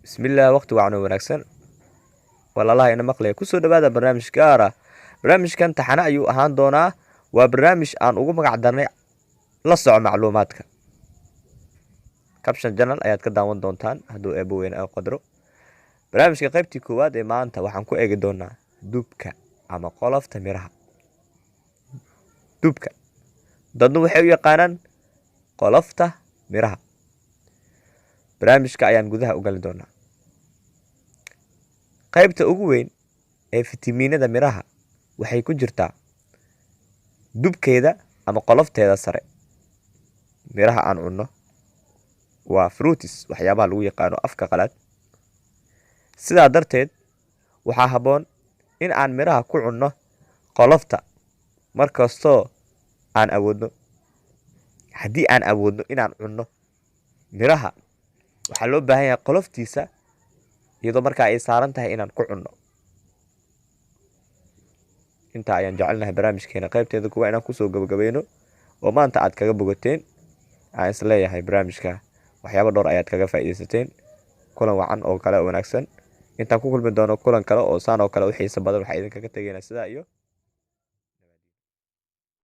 Bismillaah, waqti wacan oo wanaagsan, walaalaha ina maqlaya, kusoo dhawaada barnaamij gaar ah. Barnaamijkan taxane ayuu ahaan doonaa. Waa barnaamij aan ugu magac darnay "La Soco Macluumaadka". Caption Channel ayaad ka daawan doontaan hadduu Eebbo weyne oo qadro. Barnaamijka qaybtii koowaad ee maanta waxaan ku eegi doonaa dubka ama qolofta miraha. Dubka dadna waxay u yaqaanaan qolofta miraha. Barnaamijka ayaan gudaha u gali doonaa. Qaybta ugu weyn ee fitamiinada miraha waxay ku jirtaa dubkeeda ama qolofteeda sare. Miraha aan cunno waa fruits, waxyaabaha lagu yaqaano afka qalaad. Sidaa darteed waxaa habboon in aan miraha ku cunno qolofta mar kastoo aan awoodno. Haddii aan awoodno inaan cunno miraha, waxaa loo baahan yahay qoloftiisa iyadoo markaa ay saaran tahay inaan ku cunno. Intaa ayaan jecelnahay barnaamijkeena qaybteeda kuwa inaan kusoo gabagabayno oo maanta aad kaga bogateen. Aan is leeyahay barnaamijka waxyaabo dhowr ayaad kaga faa'iidaysateen. Kulan wacan oo kale wanaagsan. Intaan ku kulmi doono kulan kale oo saan oo kale u xiiso badan, waxaa idinkaga tegaynaa sidaa iyo